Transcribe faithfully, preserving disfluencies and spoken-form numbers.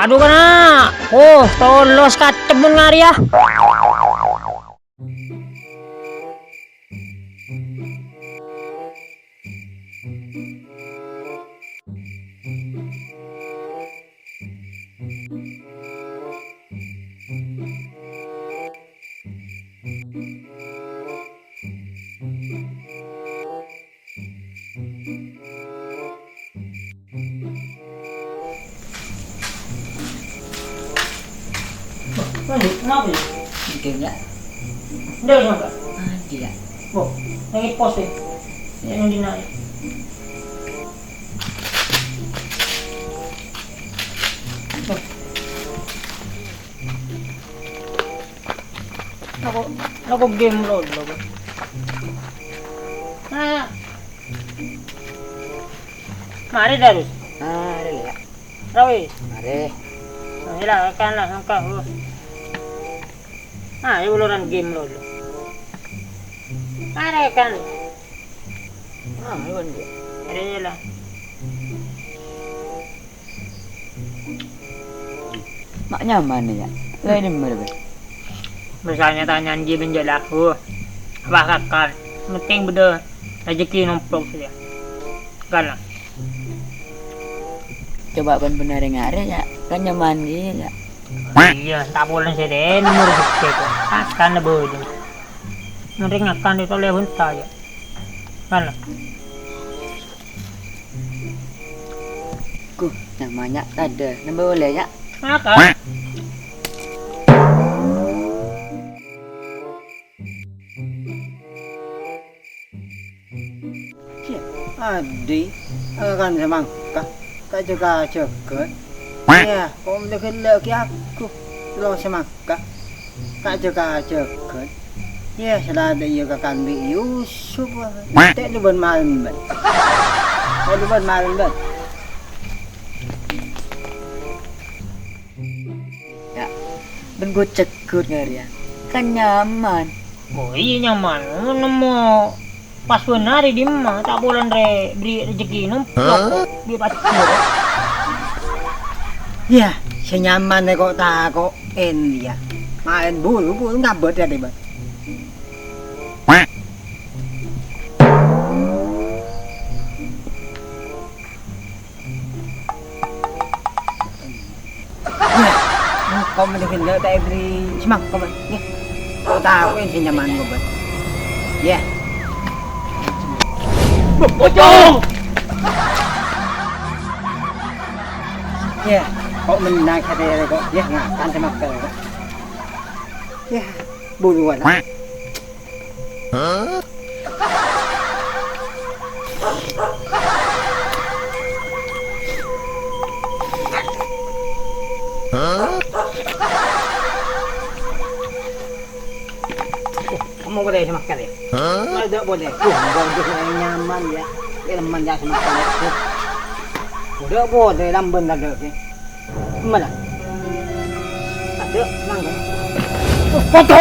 Adu, kana'! Oh, tolos katemmun ngarèya. Lanjut, kenapa ya? Mungkin ya. Ndak bisa, Kak? Ada ya. Oh, lagi pos ya. Ya, yang dinaik. Aku, aku game lo dulu, Bang. Nah. Mari, Darus. Mari, ya. Rawi. Mari. Nah, ila, kan lah, engkau. Nah, ya, uluran game lo dulu. Mari, kan. Ah, iwan dia. Mari, ya, lah. Ma' nyaman, ya. Lain yang mana, Bang? Misalnya tanyaan dia menjelasku, apa kakan? Penting beda rezeki nomplok saja. Kan lah. Coba pon bener ngare, ya. Kan nyaman dia, ya. Iya, tak boleh sih deh, nomor rezeki kok. Akan lebih. Mending akan itu lebih entah, ya. Kan lah. Ku, namanya ada, nambah boleh, ya? Makan. Adi, akan semangka, tak jaga-jaga. Ya, kok mendek lagi aku, lo semangka. Ka' jâ-kajâgân. Yâ, sala dâ' iyâ ka Kandi Yusuf. Tè' lubân malem, bân. Tè' lubân malem, bân. Yâ, bân ghun cegghut ngarè, yâ. Kan nyaman. Oh, iyâ, nyaman. Nemmo. Pas bân arè dimma, ta' polana rè bâri' rejhekkè nomplok, bi' pajhâr. Yâ, sè nyaman rè ko'-tako', èn, yâ. Maèn buru-buru ngabât, yâ, Dèbâ. Yâ, engko' mending la ta' èberri' semangka, yâ. Kok tako' sè nyaman ngobat. Yâ. Pocong! Yâ, kok mennang satèya kok. Yâ, ngakan semangka kok. Yâ, buruan. Kamu boleh semakan ya? Ada boleh. Tuh, bagus, yang nyaman ya. Ilman ya semakan ya. Tuh. Udah boleh lambun ada ya. Mana? Ada, mangga. Oh, foto!